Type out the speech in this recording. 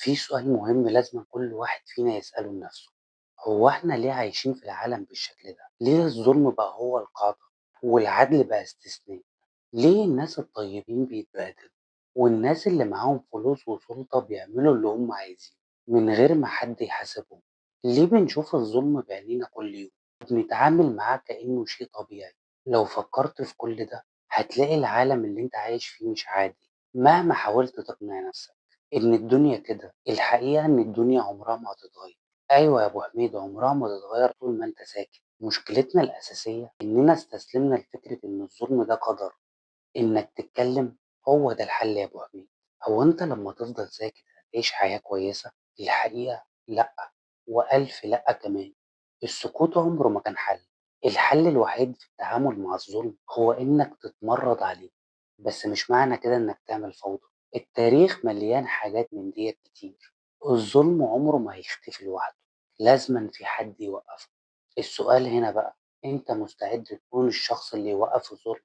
في سؤال مهم لازم كل واحد فينا يسأله لنفسه، هو احنا ليه عايشين في العالم بالشكل ده؟ ليه الظلم بقى هو القاعدة والعدل بقى استثناء؟ ليه الناس الطيبين بيتبهدلوا والناس اللي معاهم فلوس وسلطة بيعملوا اللي هم عايزينه من غير ما حد يحاسبهم؟ ليه بنشوف الظلم بعينينا كل يوم وبنتعامل معاه كأنه شيء طبيعي؟ لو فكرت في كل ده هتلاقي العالم اللي انت عايش فيه مش عادي مهما حاولت تقنع نفسك إن الدنيا كده. الحقيقة إن الدنيا عمرها ما هتتغير. أيوة يا أبو حميد، عمرها ما هتتغير طول ما أنت ساكت. مشكلتنا الأساسية إننا استسلمنا لفكرة إن الظلم ده قدر. إنك تتكلم هو ده الحل يا أبو حميد. هو أنت لما تفضل ساكت هتعيش حياة كويسة؟ الحقيقة لأ، وألف لأ كمان. السكوت عمره ما كان حل. الحل الوحيد في التعامل مع الظلم هو إنك تتمرد عليه، بس مش معنى كده إنك تعمل فوضى. التاريخ مليان حاجات من ديت كتير. الظلم عمره ما هيختفي لوحده، لازما في حد يوقفه. السؤال هنا بقى، أنت مستعد تكون الشخص اللي يوقف الظلم؟